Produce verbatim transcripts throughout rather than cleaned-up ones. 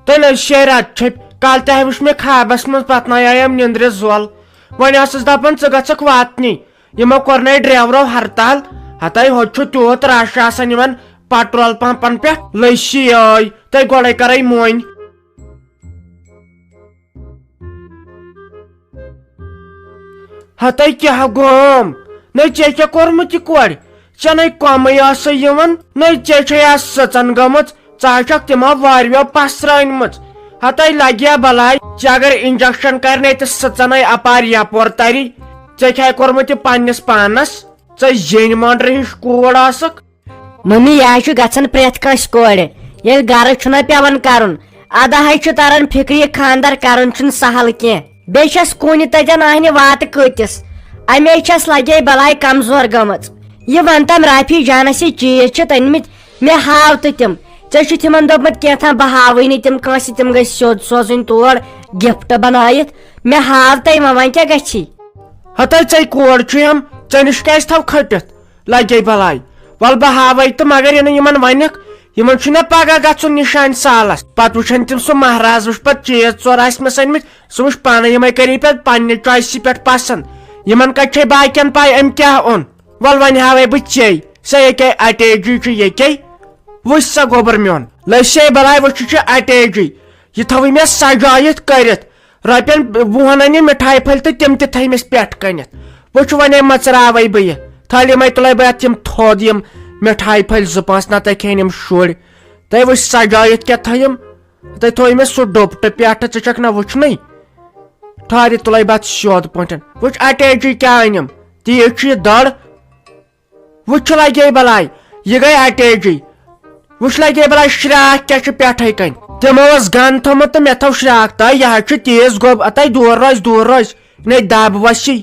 تہٕ نٔے شیٚیہِ رٮ۪تہٕ چھٔپۍ۔ کالہٕ تہِ ہا وٕچھ مےٚ خوابس منٛز، پتہٕ نَے آیم نیٚنٛدرِ زول۔ وۄنۍ ٲسٕس دپان، ژٕ گژھکھ واتنی، یِمو کوٚر نَے ڈرایورو ہرتال۔ ہتاے، ہوٚتہِ چھُ تیوٗت رش آسان یِمن پٹرول پمپن پٮ۪ٹھ۔ لٔسی ٲے، تہٕ گۄڈے کرے مۄنۍ۔ ہتے کیٛاہ گوم؟ نٔے ژےٚ کیٛاہ کوٚرمُت یہِ کورِ؟ ژےٚ نَے کۄمٕے ٲسٕے یِوان، نٔے ژےٚ چھے آز سٕژن گٔمٕژ، ژٕ ہا چھکھ تِمو واریاہو پسرٲنمٕژ۔ ہتے لگیا بلاے، ژےٚ اگر انجکشن کرنے تہٕ سٕژنے اپارِ یپور تری، ژےٚ کیٛاہ کوٚرمُت یہِ پننِس پانس؟ ژٕ زینۍ مۄنڈرِ ہِش کوٗر ٲسٕکھ۔ ممی، یہِ حظ چھُ گژھان پرٛٮ۪تھ کٲنٛسہِ کورِ، ییٚلہِ گرٕ چھُنہ پٮ۪وان کرُن، ادٕ حظ چھُ تران فِکرِ، یہِ خانٛدر کرُن چھُنہٕ سہل کینٛہہ۔ بیٚیہِ چھَس کُنہِ تَتٮ۪ن آہنہِ واتہٕ کۭتِس، اَمے چھَس لگے بلاے کمزور گٔمٕژ۔ یہِ وَن تَم رافی جانس، یہِ چیٖز چھِ تٔنۍ مٕتۍ، مےٚ ہاو تہٕ تِم۔ ژےٚ چھُتھ یِمن دوٚپمُت کینٛہہ تام، بہٕ ہاوٕے نہٕ تِم کٲنٛسہِ، تِم گٔژھۍ سیوٚد سوزٕنۍ تور گفٹ بنٲیِتھ۔ مےٚ ہاو تَے وۄنۍ، وۄنۍ کیٛاہ گژھی؟ ہتے ژے کور چھُ یِم، ژےٚ نِش کیٛازِ تھاو کھٔٹِتھ؟ لگے بلاے۔ ول بہٕ ہاوے تہٕ مگر یہِ نہٕ یِمن ونکھ، یِمن چھُنہ پگاہ گژھُن نشانہِ سالس۔ پتہٕ وٕچھن تِم سُہ مہراز، وٕچھ پتہٕ چیز ژور آسہِ مےٚ سٔنمٕتۍ، سُہ وٕچھ پانے، یِمے کری پتہٕ پننہِ چویسہِ پٮ۪ٹھ پسند۔ یِمن کتہِ چھے باقین پاے أمۍ کیٛاہ اوٚن؟ ول وۄنۍ ہاوے بہٕ ژے، سۄ ییٚکے اٹیجی چھُ ییٚکے۔ وٕچھ سا گوٚبُر میون، لٔسے بلاے، وٕچھ یہِ چھُ اٹیجی۔ یہِ تھاوٕے مےٚ سجٲیِتھ کٔرِتھ۔ رۄپین وُہن انہِ مِٹھایہِ پھٔلۍ تہٕ تِم تہِ تھٲیمِس پٮ۪ٹھ کنٮ۪تھ۔ وۄنۍ چھُ ونے مژراوے بہٕ یہِ۔ تھلہِ مے تُلے بہٕ اتھ یِم تھوٚد یِم مِٹھایہِ پھٔلۍ زٕ پانٛژھ، نتہٕ کھٮ۪ن یِم شُرۍ۔ تۄہہِ وٕچھ سجٲیِتھ کیٛاہ تھٲیِم؟ تۄہہِ تھوٚو مےٚ سُہ ڈوٚپٹہٕ پٮ۪ٹھٕ، ژٕ چھکھ نہ وٕچھنٕے۔ ٹھارِ تُلے بہٕ اتھ سیوٚد پٲٹھۍ۔ وٕچھ اٹیچی کیٛاہ أنِم۔ تیٖژ چھُ یہِ دٔر۔ وٕچھ لگے بلاے، یہِ گٔے اٹیجی۔ وٕچھ لگے بلاے شراکھ کیٛاہ چھُ پٮ۪ٹھَے کنۍ۔ تِمو اوس گن تھوٚمُت تہٕ مےٚ تھوٚو شراکھ۔ تہٕ یہِ حظ چھُ تیز گوٚب، اتے دوٗر روزِ، دوٗر روزِ۔ نے دب وسی۔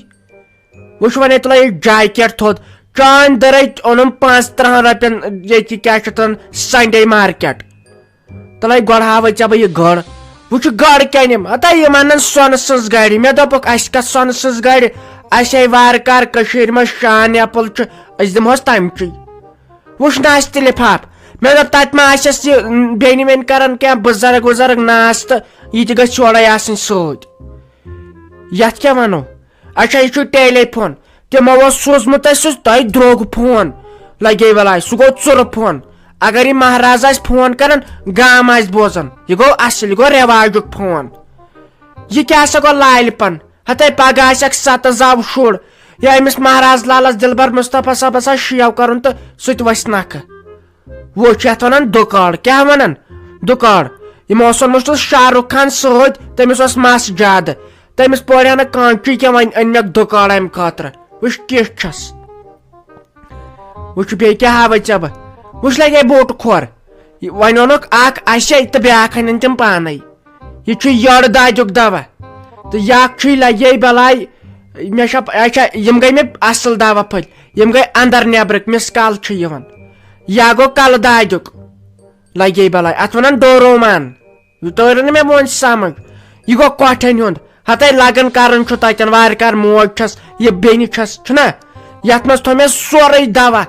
وٕچھ وۄنۍ تُلے یہِ جاکیٹ تھوٚد۔ چانۍ دٔرے اوٚنُم پانٛژھ تٕرٛہن رۄپین ییٚتہِ کیٛاہ چھِ تَتھ سنڈے مارکیٹ۔ تلے گۄڈٕ ہاوے ژےٚ بہٕ یہِ گٔر۔ وٕچھ گٔر کیٛاہ نِم۔ ہتا یِم انن سۄنہٕ سٕنٛز گرِ۔ مےٚ دوٚپُکھ، اسہِ کتھ سۄنہٕ سٕنٛز گرِ؟ اسہِ ہے وارٕ کارٕ کٔشیٖرِ منٛز شان ایپل چھُ، أسۍ دِمہوس تمچی۔ وٕچھ نہ اسہِ تہِ لفاف۔ مےٚ دوٚپ، تتہِ ما آسٮ۪س یہِ، م، بیٚنہِ ویٚنہِ کران کینٛہہ بُزرگ وُزرگ ناس تہٕ یہِ تہِ گژھِ یورے آسٕنۍ سۭتۍ۔ یتھ کیٛاہ ونو؟ اچھا، یہِ چھُ ٹیلی فون۔ تِمو اوس سوٗزمُت اَسہِ سُہ تۄہہِ درٛوگ فون۔ لگے ولاے، سُہ گوٚو ژُرٕ فون۔ اگر یہِ مہراز آسہِ فون کران، گام آسہِ بوزان، یہِ گوٚو اصل، یہِ گوٚو رٮ۪واجُک فون۔ یہِ کیٛاہ سا گوٚو لالہِ پن؟ ہتے پگاہ آسہِ اکھ ستہٕ زاو شُر، یا أمِس مہراز لالس دلبر مصطفیٰ صٲبس آسہِ شیو کرُن تہٕ سُہ تہِ وسہِ نکھٕ۔ وۄنۍ چھِ یَتھ وَنان دُکاڑ۔ کیٛاہ وَنان؟ دُکاڑ۔ یِمو اوس اوٚنمُت سُہ شاہ رُخ خان سۭتۍ، تٔمِس اوس مَس زیادٕ۔ تٔمِس پورِ ہا نہٕ کانچی کینٛہہ، وۄنۍ أنۍ مےٚ دُکاڑ اَمہِ خٲطرٕ۔ وٕچھ کِژھ چھَس۔ وٕچھ بیٚیہِ کیٛاہ ہاوَے ژےٚ بہٕ۔ وٕچھ لَگے بوٹہٕ کھۄر۔ یہِ وۄنۍ اوٚنُکھ اَکھ اَسے تہٕ بیٛاکھ اَنن تِم پانَے۔ یہِ چھُ یٔڈ دادیُک دوا۔ تہٕ یہِ اکھ چھُے لگے بلاے۔ مےٚ چھا، اچھا، یِم گٔے مےٚ اصل دوا پھٔلۍ۔ یِم گٔے اندر نیبرٕکۍ، مِس کال چھُ یِوان۔ یا گوٚو کلہٕ دادیُک۔ لگے بلاے۔ اتھ ونان ڈورومان۔ یہِ توٚر نہٕ مےٚ وۄنۍ سمجھ۔ یہِ گوٚو کۄٹھٮ۪ن ہُنٛد۔ ہتے لگان کران چھُ تتٮ۪ن وارٕ کار، موج چھس، یہِ بیٚنہِ چھس، چھُنہ؟ یتھ منٛز تھوٚو مےٚ سورُے دوا۔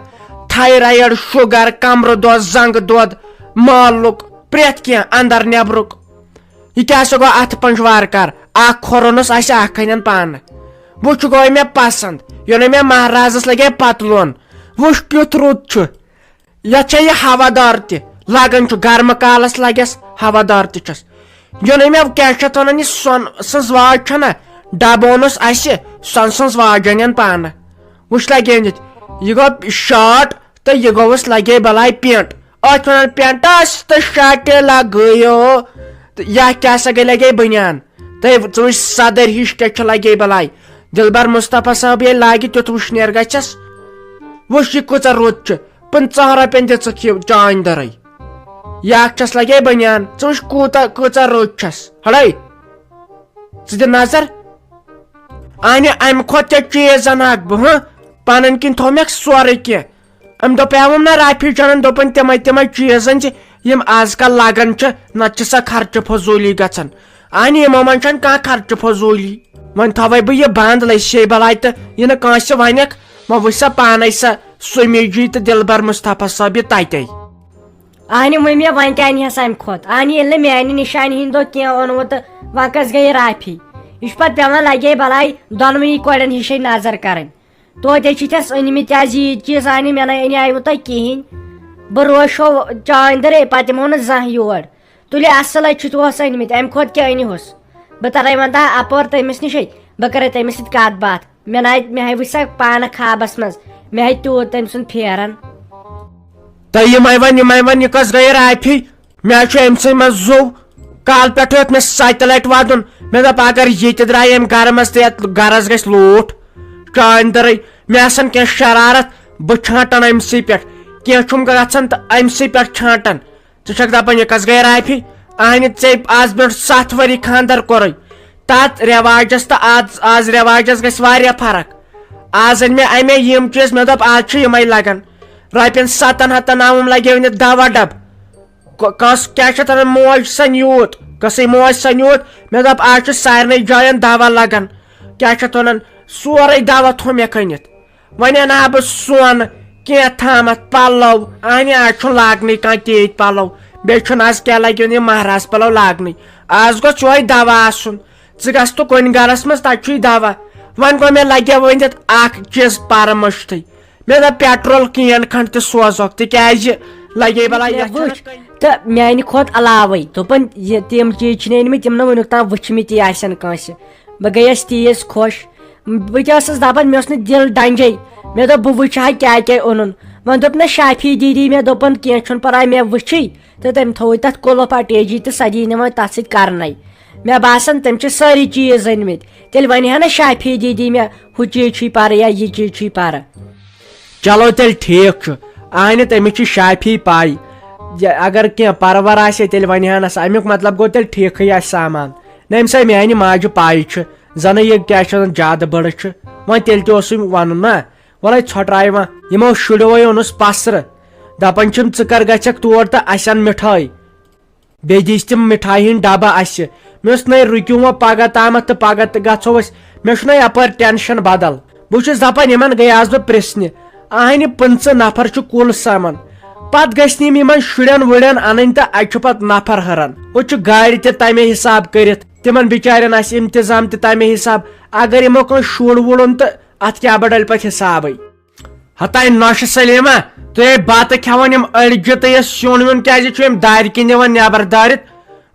تھایرایڈ، شُگر، کمرٕ دود، زنٛگہٕ دود، مالُک، پرٛٮ۪تھ کینٛہہ اندر نیبرُک۔ یہِ کیٛاہ سا گوٚو اَتھٕ پنٛج وارٕ کار؟ اکھ کھۄر اوٚنُس اَسہِ اکھ کَنٮ۪ن پانہٕ۔ وٕچھ گوٚو مےٚ پسنٛد، یوٚنُے مےٚ مہرازس لگے پتلون۔ وٕچھ کیُتھ رُت چھُ۔ یتھ چھےٚ یہِ ہوادار تہِ، لگان چھُ گرمہٕ کالس لگٮ۪س ہوادار تہِ چھَس۔ یوٚنُے مےٚ کیٛاہ چھِ اتھ ونان، یہِ سۄن سٕنٛز واج چھَنہ، ڈبہٕ اوٚنُس اَسہِ سۄن سٕنٛز واج اَنٮ۪ن پانہٕ۔ وٕچھ لگے أنِتھ، یہِ گوٚو شٲٹ تہٕ یہِ گوٚوُس لگے بلاے پینٹ۔ اتھ ونان پینٹس تہٕ شاٹہِ لگٲیو۔ تہٕ یا کیٛاہ سا گٔے لگے بنیان؟ تہٕ ژٕ وٕچھ صدٕرۍ ہِش کیٛاہ چھِ لگے بلاے۔ دلبر مصطفیٰ صٲب ییٚلہِ لاگہِ تیُتھ وٕشنیر گژھٮ۪س۔ وٕچھ یہِ کۭژاہ رُت چھِ۔ پٕنٛژٕہن رۄپین دِژٕکھ یہِ چانۍ دٔرٕے۔ یہِ اکھ چھس لگے بنیان۔ ژٕ وٕچھ کوٗتاہ، کۭژاہ رٕژ چھس۔ ہڑے۔ ژٕ دِ نظر۔ انہِ امہِ کھۄتہٕ تہِ چیٖز انہٕ ہاکھ بہٕ، ہہ؟ پنٕنۍ کِنۍ تھوٚو مےٚ سورُے کینٛہہ۔ أمۍ دوٚپ، پیوم نہ رافی جانن، دوٚپُن، تِمے تِمے چیٖز أنۍ زِ یِم آز کل لگان چھِ، نتہٕ چھِ سۄ خرچہٕ فضوٗلی گژھان۔ اہنہِ، یِمو منٛز چھنہٕ کانٛہہ خرچہٕ فضوٗلی۔ وۄنۍ تھاوے بہٕ یہِ بنٛد، لٔسۍ ہے بلاے تہٕ یہِ نہٕ کٲنٛسہِ ونکھ۔ وۄنۍ وٕچھ سا پانے سۄ سُمی جی تہٕ دلبر مصطفیٰ صٲب یہِ تتے۔ اہنہِ مٔمی، وۄنۍ کیٛاہ اَنہِ ہس اَمہِ کھۄتہٕ؟ اہنہِ ییٚلہِ نہٕ میانہِ نِشانہِ ہِنٛدۍ دۄہ کینٛہہ اوٚنوُ تہٕ وۄنۍ کَس گٔیہِ رافی؟ یہِ چھُ پَتہٕ پٮ۪وان لگے بلاے دۄنوٕنی کورٮ۪ن ہِشے نظر کَرٕنۍ۔ توتہِ چھِ تھس أنۍ مٕتۍ آز ییٖتۍ چیٖز، اہنہِ مےٚ نَے اَنیٛاوُ تۄہہِ کِہیٖنۍ۔ بہٕ روشو چانٛدرے، پَتہٕ یِمو نہٕ زانٛہہ یور۔ تُلہِ اَصٕل حظ چھُ تۄہس أنۍ مٕتۍ، اَمہِ کھۄتہٕ کیٛاہ أنِہوس؟ بہٕ تَرے وۄنۍ تام اَپور تٔمِس نِشے، بہٕ کَرے تٔمِس سۭتۍ کَتھ باتھ۔ مےٚ نَے، مےٚ ہَے وٕچھ سا پانہٕ خوابَس منٛز، مےٚ ہَے تیوٗت تٔمۍ سُنٛد پھیران۔ تہٕ یِمَے وۄنۍ، یِمَے وۄنۍ، یہِ کۄس گٔیے رافی؟ مےٚ ہَے چھُ أمۍ سٕے منٛز زُو۔ کالہٕ پٮ۪ٹھٕ ہیوٚت مےٚ سَتہِ لَٹہِ وَدُن۔ مےٚ دوٚپ، اگر یہِ تہِ درٛایہِ أمۍ گَرٕ منٛز تہٕ یَتھ گَرَس گژھِ لوٗٹھ۔ چانٛدرٕے، مےٚ آسَن کینٛہہ شرارت، بہٕ چھانٛٹَن أمۍ سٕے پٮ۪ٹھ۔ کینٛہہ چھُم گژھان تہٕ أمۍ سٕے پٮ۪ٹھ چھانٛٹَن۔ ژٕ چھَکھ دَپان، یہِ کَس گٔے رافی؟ اہنہِ، ژےٚ آز برٛونٛٹھ سَتھ ؤری خانٛدر کوٚرُے۔ تَتھ رٮ۪واجَس تہٕ آز، آز رٮ۪واجَس گژھِ واریاہ فرق۔ آز أنۍ مےٚ اَمے یِم چیٖز، مےٚ دوٚپ، آز چھِ یِمَے لَگان۔ رۄپیَن سَتَن ہَتَن آمُم لَگیو نہٕ دَوا ڈَبہٕ۔ کۄ-، کۄس، کیٛاہ چھِ اَتھ وَنان، موج سَن یوٗت، کۄسٕے موج سَن یوٗت؟ مےٚ دوٚپ، آز چھُ سارنٕے جایَن دَوا لَگان۔ کیٛاہ چھِ اَتھ وَنان، سورُے دَوا تھوٚو مےٚ کٕنِتھ۔ وۄنۍ اَنہٕ ہا بہٕ سۄن، کینٛہہ تھامَتھ، پَلو۔ اَہنہِ، آز چھُنہٕ لاگنٕے کانٛہہ تیٖتۍ پَلو۔ بیٚیہِ چھُنہٕ آز کینٛہہ لَگیو نہٕ یہِ مہراز پَلو لاگنٕے۔ آز گوٚژھ یِہوٚے دَوا آسُن۔ ژٕ گژھ تہٕ کُنہِ گَرَس منٛز، تَتہِ چھُے دَوا۔ وۄنۍ گوٚو مےٚ لَگیو ؤنِتھ اَکھ چیٖز پَرٕ مٔشتٕے۔ مےٚ دوٚپ، پٮ۪ٹرول کین کھنٛڈ تہِ سوزہوکھ، تِکیٛازِ لَگے بَلاے مےٚ یَتھ وٕچھ، چھَنہ تہٕ میٛانہِ کھۄتہٕ علاوَے دوٚپُن، یہِ، تِم چیٖز چھِنہٕ أنۍ مٕتۍ، تِم نہٕ وٕنیُک تام وٕچھمٕتی آسن کٲنٛسہِ۔ بہٕ گٔیَس تیٖژ خۄش۔ بہٕ تہِ ٲسٕس دَپان، مےٚ اوس نہٕ دِل ڈنٛجے۔ مےٚ دوٚپ، بہٕ وٕچھِ ہا کیٛاہ کیٛاہ اوٚنُن۔ وۄنۍ دوٚپ نہ شافی دیدی، مےٚ دوٚپُن، کینٛہہ چھُنہٕ پَرواے، مےٚ وٕچھٕے۔ تہٕ تٔمۍ تھوٚوُے تَتھ قُلُف اَٹیجی تہٕ سۄ دِیہِ نہٕ وۄنۍ تَتھ سۭتۍ کَرنَے۔ مےٚ باسان، تٔمۍ چھِ سٲری چیٖز أنۍ مٕتۍ۔ تیٚلہِ وَنہِ ہا نہ شافی دیدی مےٚ، ہُہ چیٖز چھُے پَرٕ یا یہِ چیٖز چھُے پَرٕ۔ چلو تیٚلہِ ٹھیٖک چھُ۔ اہنہِ، تٔمِس چھِ شافی پَے۔ یہِ اگر کینٛہہ پَرٕ وَرٕ آسہِ ہے، تیٚلہِ وَنہِ ہا نَس۔ اَمیُک مطلب گوٚو تیٚلہِ ٹھیٖکھٕے آسہِ سامان۔ نہ، أمِس ہے میٛانہِ ماجہِ پَے چھِ، زَنہٕ یہِ کیٛاہ چھِ وَنان، زیادٕ بٔڑٕ چھِ۔ وۄنۍ تیٚلہِ تہِ اوسُے وَنُن نا۔ وَلَے ژھۄٹراے وۄنۍ۔ یِمو شُریو ہے اوٚنُس پَسرٕ۔ دَپان چھِم، "ژٕ کَر گژھکھ تور تہٕ اَسہِ اَن مِٹھٲے۔" بیٚیہِ دِژ تِم مِٹھایہِ ہِنٛدۍ ڈَبہٕ اَسہِ۔ مےٚ اوس، "نَے رُکِو وۄنۍ پَگاہ تامَتھ تہٕ پَگاہ تہِ گژھو أسۍ۔" مےٚ چھُنَے یَپٲرۍ ٹٮ۪نشَن بدل۔ بہٕ چھُس دَپان، یِمَن گٔیاس بہٕ پرٛژھنہِ۔ اَہنہِ، پٕنٛژٕہ نفر چھِ کُل سَمان۔ پَتہٕ گژھِ نہٕ یِم یِمَن شُرٮ۪ن وُرٮ۪ن اَنٕنۍ تہٕ اَتہِ چھُ پَتہٕ نفر ہُران۔ ہُتہِ چھُ گاڑِ تہِ تَمے حساب کٔرِتھ۔ تِمَن بِچارٮ۪ن آسہِ اِنتظام تہِ تَمے حساب۔ اگر یِمو کانٛہہ شُر وُڑُن تہٕ اَتھ کیٛاہ بَڑَلہِ پَتہٕ حسابٕے؟ ہتاے نۄشہِ سلیمہ، تُہۍ ہے بتہٕ کھٮ۪وان یِم أڑجہِ تہٕ یہِ سیُن ویُن کیٛازِ چھُ أمۍ دارِ کِنۍ نِوان نٮ۪بر دٲرِتھ؟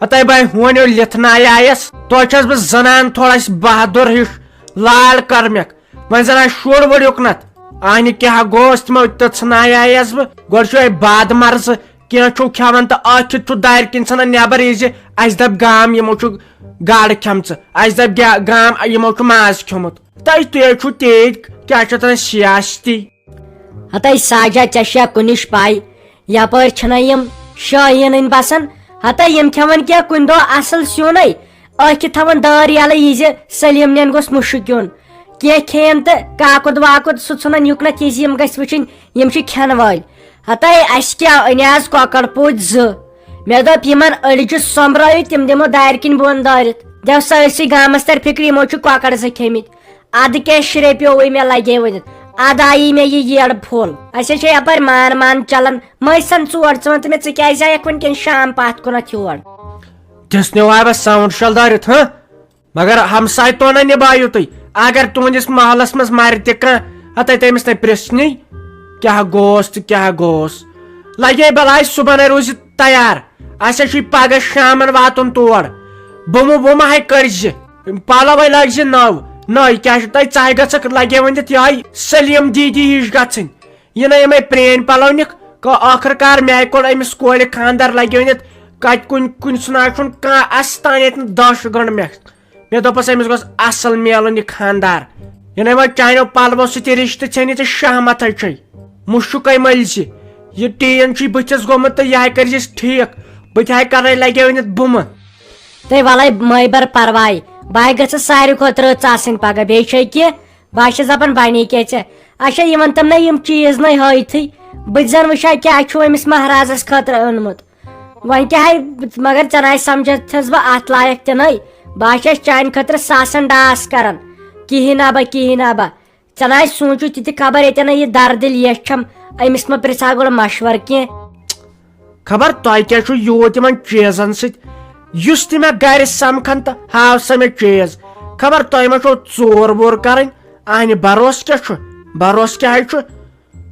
ہتاے بہٕ ہے ہونیو لِتھناے آیس، توتہِ چھَس بہٕ زنان تھوڑا بہادُر ہِش، لال کرمکھ۔ وۄنۍ زن آسہِ شُر وُر یُکنتھ۔ اہنہِ کیٛاہ گوس تِمو تٔژھناے آیس بہٕ، گۄڈٕ چھُ اَتہِ باد مرزٕ، کینٛہہ چھُو کھٮ۪وان تہٕ ٲتھِتھ چھُ دارِ کِنۍ ژھٕنان نٮ۪بر یہِ زِ اَسہِ دَپہِ گام یِمو چھُ گاڈٕ کھٮ۪مژٕ، اَسہِ دَپہِ گا-، گام یِمو چھُ ماز کھیوٚمُت۔ تۄہہِ، تُہۍ ہے چھُو تیٖتۍ، کیٛاہ چھِ اَتھ وَنان، سیاستی؟ ہتاے ساجا، ژےٚ چھےٚ کُنِچ پَے، یَپٲرۍ چھِنہ یِم شٲہیٖنٕنۍ بَسان؟ ہتاے یِم کھٮ۪وان کینٛہہ کُنہِ دۄہ اَصٕل سیُنٕے، أکھِ تھاوان دٲر یَلہٕ یہِ زِ سلیٖم نٮ۪ن گوٚژھ مُشُک یُن۔ کینٛہہ کھیٚیَن تہٕ کاکُد واکُد سُہ ژھُنان یُکنَتھ یہِ زِ یِم گژھِ وٕچھِنۍ یِم چھِ کھٮ۪ن وٲلۍ۔ ہتاے اَسہِ کیٛاہ أنۍ آز کۄکَر پوٗتۍ زٕ۔ مےٚ دوٚپ، یِمَن أڑجہِ سۄمبرٲیِو، تِم دِمو دارِ کِنۍ بۄن دٲرِتھ۔ دٮ۪و سٲرسٕے گامَس تَر فِکرِ، یِمو چھِ کۄکَر زٕ کھیٚمٕتۍ۔ اَدٕ کیٛاہ شرٛپیووُے مےٚ لَگے ؤنِتھ۔ اَدٕ آیی مےٚ یہِ یٔڈ پھوٚل۔ اَسہِ ہے چھےٚ یَپٲرۍ مان مان چَلان۔ مٔسۍ سَن ژور، ژٕ وَن تہٕ مےٚ، ژٕ کیٛازِ آیَکھ وۄنۍ کِنہٕ شام پَتھ کُنَتھ یور؟ دِژنیو آے بس ساوُنٛڈ شل دٲرِتھ، ہہ؟ مگر ہمساے تونہ نِبایِو تُہۍ۔ اگر تُہٕنٛدِس محلس منٛز مرِ تہِ کانٛہہ، ہتے تٔمِس نے پرژھنٕے، کیٛاہ گوس تہٕ کیٛاہ گوس۔ لگے بلاے صُبحن روٗزِ تیار۔ اسہِ چھُے پگاہ شامن واتُن تور۔ بُمہٕ وُمہٕ ہے کٔرزِ۔ پلوے لٲگزِ نٔو۔ نٔے کیٛاہ چھُ تۄہہِ ژاہہِ گٔژھٕکھ لگے ؤنِتھ یِہوٚے سلیٖم دیٖدی ہِش گژھٕنۍ۔ یہِ نہ یِمے پرٛٲنۍ پلو نِکھ، کانٛہہ ٲخٕر کار مےٚ کوٚر أمِس کورِ خانٛدر لگہِ ؤنِتھ۔ کتہِ کُنہِ، کُنہِ سُنٛد نہ چھُنہٕ کانٛہہ استان ییٚتہِ نہٕ دَہ شُگن مےٚ۔ مےٚ دوٚپُس، أمِس گوٚژھ اَصٕل میلُن یہِ خانٛدار۔ یہِ نَے وۄنۍ چانیو پَلوو سۭتۍ یہِ رِشتہٕ ژھیٚنہِ تہٕ شہمَتھَے چھے۔ مُشُکَے مٔلۍ زِ۔ یہِ ٹیٖن چھُے بٕتھِس گوٚمُت تہٕ یہِ ہَے کٔرۍزِس ٹھیٖک۔ بہٕ تہِ ہَے کَرَے لَگیو أنِتھ بُمہٕ۔ تہٕ وَلَے مَے بَر پَرواے۔ بہٕ ہَے گٔژھٕس ساروی کھۄتہٕ رٕژ آسٕنۍ پَگاہ۔ بیٚیہِ چھے کینٛہہ؟ بہٕ ہَے چھَس دَپان بَنے کیٛاہ ژےٚ؟ اچھا، یہِ وَن تَم نَے یِم چیٖز نَے ہٲیتھٕے۔ بہٕ تہِ زَن وٕچھِ ہا کیٛاہ چھُ أمِس مہرازَس خٲطرٕ اوٚنمُت۔ وۄنۍ کیٛاہ ہے، مگر ژےٚ نَے سَمجھَتھ چھَس بہٕ اَتھ لایق تہِ نَے۔ بہٕ ہا چھَس چانہِ خٲطرٕ ساسَن ڈاس کَران۔ کِہیٖنۍ نا بہ، کِہیٖنۍ نا بہ۔ ژےٚ نَے سوٗنٛچُتھ تہِ تہِ خبر ییٚتٮ۪ن نَے یہِ دَردِ لیچھ چھَم، أمِس مہ پِرٛژھا گۄڈٕ مَشوَر کینٛہہ۔ خبر تۄہہِ کیٛاہ چھُ یوٗت یِمن چیٖزن سۭتۍ؟ یُس تہِ مےٚ گرِ سمکھن تہٕ ہاو سا مےٚ چیٖز۔ خبر تۄہہِ ما چھو ژور وور کرٕنۍ؟ اہنہِ بروسہٕ کیٛاہ چھُ؟ بروسہٕ کیٛاہ حظ چھُ؟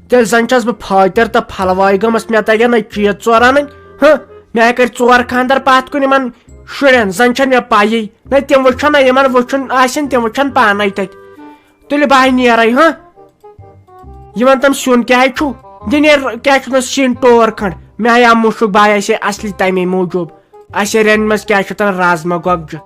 تیٚلہِ زن چھس بہٕ فٲطر تہٕ پھلواے گٔمٕژ، مےٚ تگن نہٕ چیٖز ژور انٕنۍ۔ ہہ، مےٚ ہا کٔرۍ ژور خانٛدر پتھ کُن یِمن شُرٮ۪ن، زن چھنہٕ مےٚ پیی۔ نہ تِم وٕچھن نہ، یِمن وٕچھُن آسن تِم وٕچھن پانے تتہِ۔ تُلہِ بہٕ ہا نیرے، ہہ؟ یِمن تِم سیُن کیٛاہ چھُ؟ دِ نیر، کیٛاہ چھُ نہٕ سِنۍ ٹور کھنٛڈ؟ مےٚ ہا آو مُشُک، بہٕ ہا آسے اصلی تمے موٗجوٗب۔ اسہِ رنہِ منٛز کیٛاہ چھُ تَن رازما گۄگجہِ۔